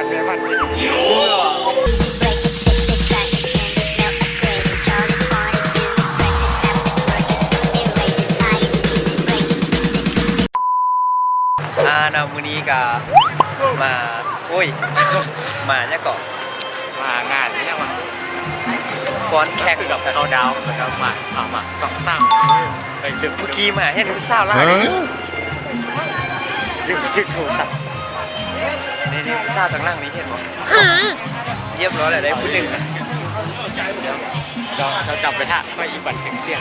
ແມ່ພັນ ອ່າ ເນາະ ມື້ນີ້ກະມາ ໂອ້ຍ ມາຫຍັງເກາະ ມາງານຫຍັງວະ ຟ້ອນແຂ່ງ ຄືກັບເຂົ້າດາວ ແລ້ວກໍມາ ເອົາມາສອງສາມ ໄປເລື່ອງ ມື້ກີ້ມາເຫັນຜູ້ສາວຫຼາຍ ຮະ? ລືມຖືກໂທລະສັບ ນີ້ໆ ຜູ້ສາວທາງຫຼັງນີ້ເຫັນບໍ່? ຮະ? ຮຽບຮ້ອຍແລ້ວ ໄດ້ຜູ້ໜຶ່ງ ດຽວເຈົ້າຈັບໄປຖ້າ ຂ້ອຍອີກບັດເກັບສຽງ.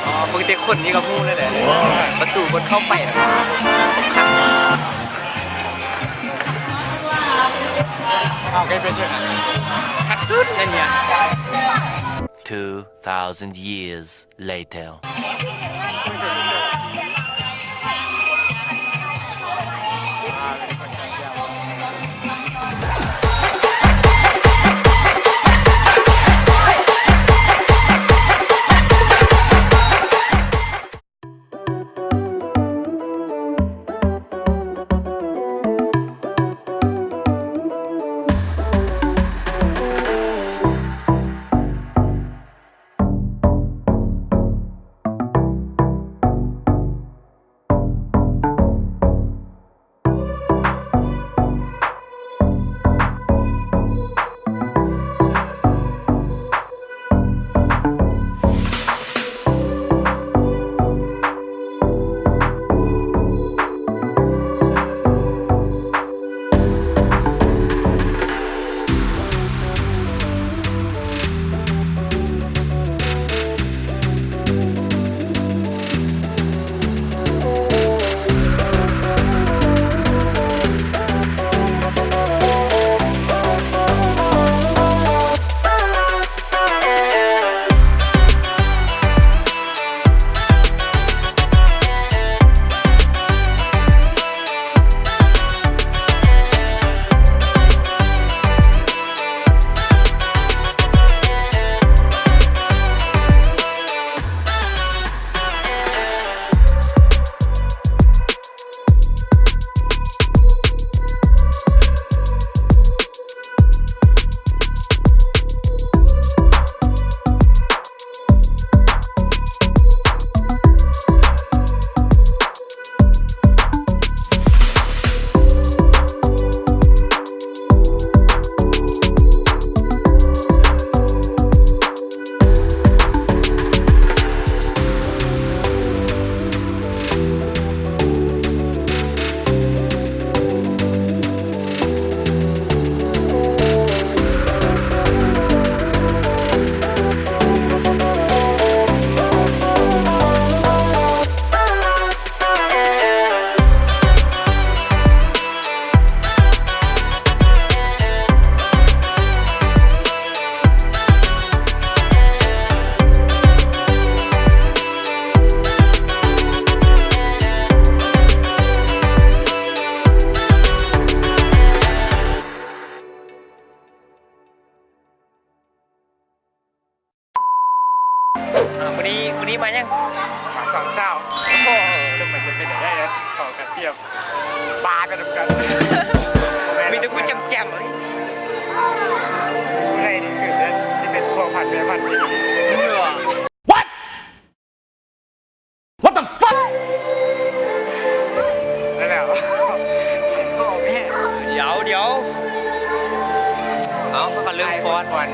ອໍ ເບິ່ງແຕ່ຄົນນີ້ກໍຮູ້ແລ້ວແຫຼະ ປະຕູເພິ່ນເຂົ້າໄປ ເອົາ ເກັບໄປເຊີນ ຄັກສຸດ ອັນເນີ້ຍ. Two thousand years later. ອ່າ ມື້ນີ້ ມື້ນີ້ມາຫຍັງ? ມາສອງສາວ. ໂອ້ໂຫ ຈະໄປ ຈະເປັນໄດ້ເດ້ ເຂົາກະຕຽມປາກັນນຳກັນ ມີແຕ່ຜູ້ແຈ່ມໆ ເລີຍ. ຜູ້ໃດນີ້ຄືຊິເປັນພໍ່ພັນແມ່ພັນ. What? What the fuck? ແລ້ວ ດຽວ ດຽວ ເອົາ ເຂົາກໍເລີ່ມຟ້ອນ.